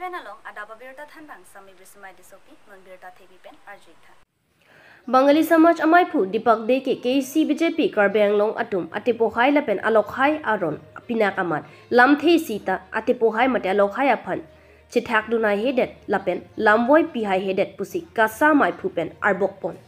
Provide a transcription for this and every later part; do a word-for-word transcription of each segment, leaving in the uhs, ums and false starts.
Pen along adap abirta thanbang Sami Brisimai Tissopi, non birta thepi pen arju-ik tha. Bangali Samaj amaiphu Deepak Dey ke K A A C B J P Karbi Anglong atum atepohai lapen alokhai aron pinak amat lamthe sita atepohai mate alokhai aphan chethakdun haihedet lapen lamvoi pi haihedet pusi KASA amaiphu pen arbok pon.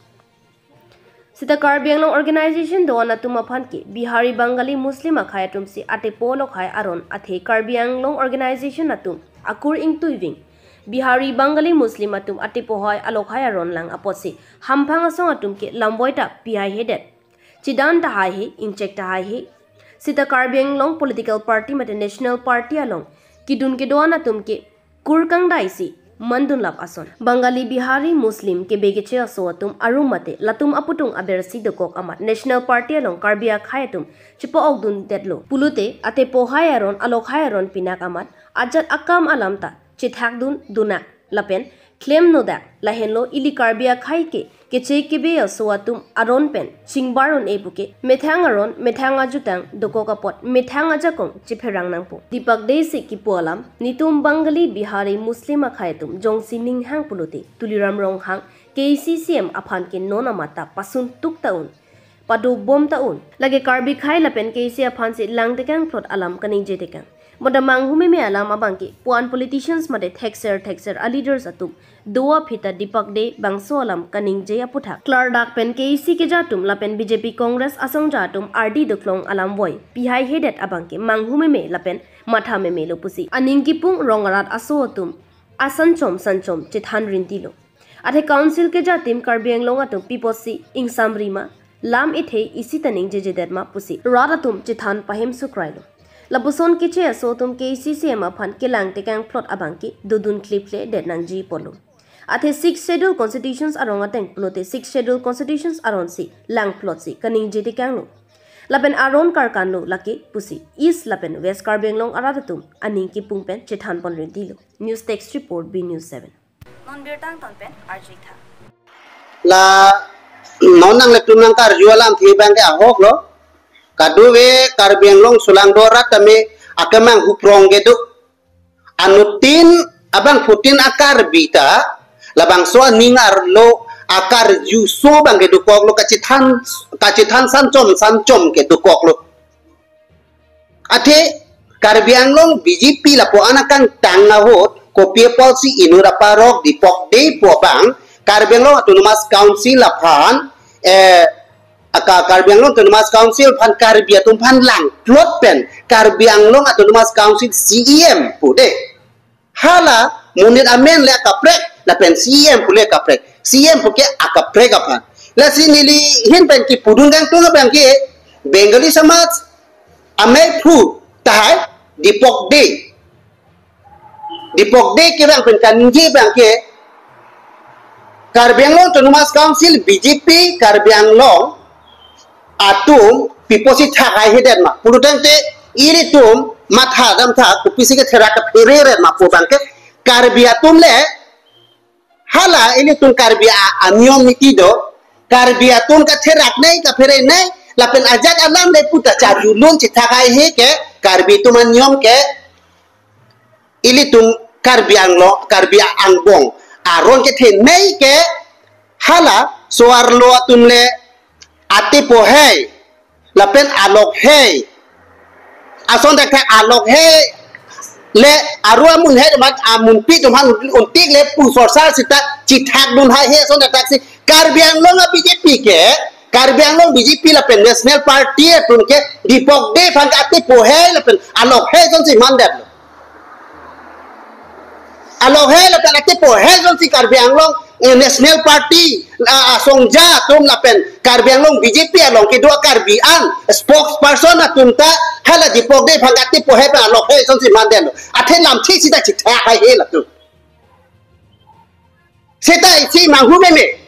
Sita Karbi Anglong organization do-an atum aphan ke Bihari, Bangali, Muslim akhei atum si atepo alokhai aron athe Karbi Anglong organization atum akur ingtuiving Bihari, Bangali, Muslim atum atepohai alokhai aron lang apotsi hamphang asong atum ke lamvoi ta pi haihedet, chedan ta haihe, ingchek ta haihe. Sita Karbi Anglong political party mate national party along kedun kedo-an atum ke kur kangdai si mandun lap ason. Bangali, Bihari, Muslim kebe keche aso atum arum mate latum aputhung abersi dokok amat national party along Karbi akhei atum chepa-okdundetlo pulote atepohai aron alokhai aron pinak amat ajat akam alam ta chethakdun dunak lapen klemnodak lahenlo ili Karbi akhei ke keche kebe aso atum aron pen chingbar un-e puke methang aron methang ajutang dokok apot methang ajakong chepherang nangpo. Deepak Dey si kipu alam, netum Bangali, Bihari, Muslim akhei atum jongsi ninghang pulote Tuliram Ronghang K A A C C M aphan ke non amat ta pasun tuk ta un, pado bom ta un. Lake Karbi akhei lapen K A A C aphan si lang tekang plot alam kaningje tekang. Bonta manghumeme alam abang ke puan politicians mate thekser thekser a leaders atum do aphi ta Deepak Dey bangso alam kaningje aputhak klardak pen K A A C keja atum lapen B J P Congress asongja atum ardi doklong alam voi pi haihedet abang ke manghumeme lapen mathamemelo pusi aning kipung rong arat aso atum asanchom sanchom chethan rintilo. Athe council keja atum Karbi Anglong atum pi apotsi ingsamri ma, lam ethe isi ta ningjejedet ma pusi rat atum chethan pahem sukrailo. Lapuson keche aso atum K A A C C M aphan kelang tekang plot abang ke dodun klepledet nangji apotlo. Athe Sixth Schedule Constitutions arong ateng pulote Sixth Schedule Constitutions aron si lang plot si kaningje tekanglo. Lapen aron karkanlo lake pusi East lapen West Karbi Anglong arat atum aning kipung pen chethan pon rintilo. News Desk Report, B News seven. Non birta angton pen arju-ik tha. La non nanglitum nangkarju alamthe abang ke ahoklo. Kadokave Karbi Anglong sulangdo arat tame akemang huprong kedo. Anuttin abangphutin a-Karbi ta labangso aning arlo akarjuso abang ke dokoklo, kachethan kachethan sanchom sanchom ke dokoklo. Athe Karbi Anglong B J P lapu-an akangtang ahut kopi apotsi inut aparok Deepak Dey pu abang Karbi Anglong Autonomous Council aphan, eh, aka Karbi Anglong Autonomous Council aphan Karbi atum aphan lang plot pen Karbi Anglong Autonomous Council C E M pu de. Hala monit amen le akaprek, lapen C E M pu le akaprek. C E M pu ke akaprek aphan. Lasi neli ahin pen kipudun kangtung abang ke Bengali Samaj amaiphu tahai Deepak Dey. Deepak Dey kevang pen kaningje abang ke Karbi Anglong Autonomous Council B J P Karbi Anglong atum pi apotsi thak haihedet ma pulotangte ilitum matha damtha kopisi ketherak kaphere-re ma pu abang ke Karbi atum le hala ilitum Karbi a-, aniyom niti do, Karbi atum katherak nai kaphere nai lapen ajat alam le puta chajulun chethak haihe ke Karbi atum aniyom ke ilitum Karbi Anglong, Karbi angbong aron kethenei ke hala so-arlo atum le atepohai lapen alokhai ason thakthak alokhai le aru amunhai mat amunpi atum aphan untik le pu sorsar sita chethakdun haihe ason thakthak si Karbi Anglong a-B J P ke, Karbi Anglong B J P lapen National Party atum ke Deepak Dey aphan ke atepohai lapen alokhai asonsi mandetlo. Alokhai lapen atepohai asonsi Karbi Anglong, eh, National Party, ah, asongja atum lapen Karbi Anglong B J P along kedo Karbi an spokesperson atum ta hala Deepak Dey aphan ke atepohai lapen alokhai asonsi mandetlo. Athe lamthe sita chethak haihe latum. Seta isi manghumeme.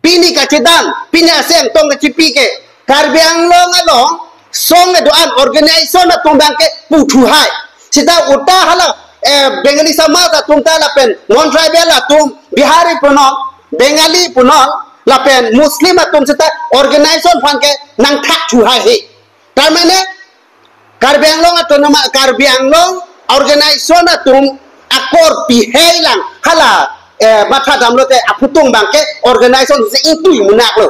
Pini kachedan, pini aseng tong kachipi ke. Karbi Anglong along song kedo-an organization atum abang ke puthu hai. Seta uta hala, eh, Bengali Samaj atum ta lapen non-tribal atum, Bihari punon, Bengali punon, lapen Muslim atum seta organization aphan ke nangthak thu haihe. Tar mane Karbi Anglong Autonomous, Karbi Anglong organization atum akor pihei lang hala, eh, matha damlote aphutung abangke organization si ingtui munak lo.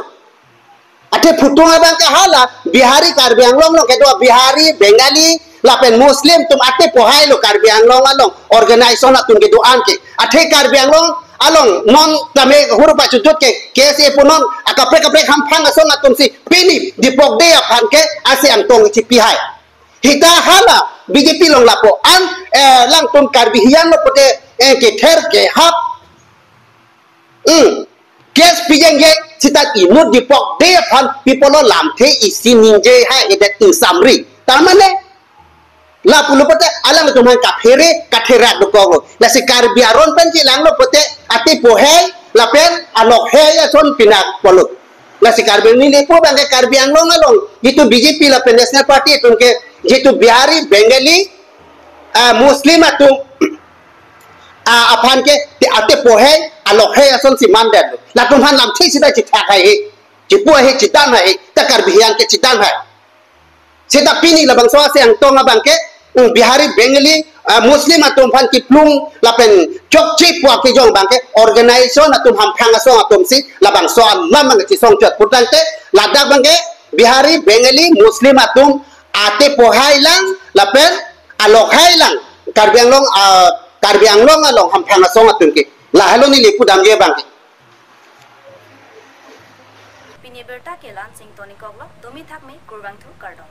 Athe phutung abangke hala Bihari Karbi Anglong along kedo Bihari, Bengali, lapen Muslim atum ate pohai lo Karbi Anglong along organization atum kedo-an ke. Athe Karbi Anglong along non tame hur pachujut ke K S A pu non akaprek kaprek hamphang asong atum si pini Dipok Day aphan ke ase angtong chipihai. Hita hala B J P along lapu-an, eh, alangtum Karbi hian lo pute, eh, kether kehap. Hmm. Case pijeng je sita inut Dipok Day aphan people lo lamthe isi ningje hai edet ingsamri. Tarmane lapu lo pute alangtum aphan kaphere katherak dokok lo. Lasi Karbi aron pen chelang lo pute ate pohai lapen alok hai ason pinak polo. Lasi Karbi neli pu abangke Karbi Anglong along jitu B J P lapen National Party atum ke jitu Bihari, Bengali, ah, Muslim atum, ah, aphan ke te ate pohai alok hai ason si mandet lo. Latum aphan lamthe sita chithak hai he, chipu hai, chidam hai, ta Karbi hian ke chidam hai. Seta pini labangso ase angtong abangke, mm, Bihari, Bengali, ah, Muslim atum aphan kiplung lapen chokche pu akejong abangke organization atum hamphang asong atum si labangso alam abangke chisong chot putangte ladak abangke Bihari, Bengali, Muslim atum ate pohai lang lapen alok hai lang Karbi Anglong, ah, Karbi Anglong along hamphang asong atum ke. Lahelo neli pudamji abangke. Pini birta ke la-an si ingtonikoklo, domi thakme, kurvangthu, kardom.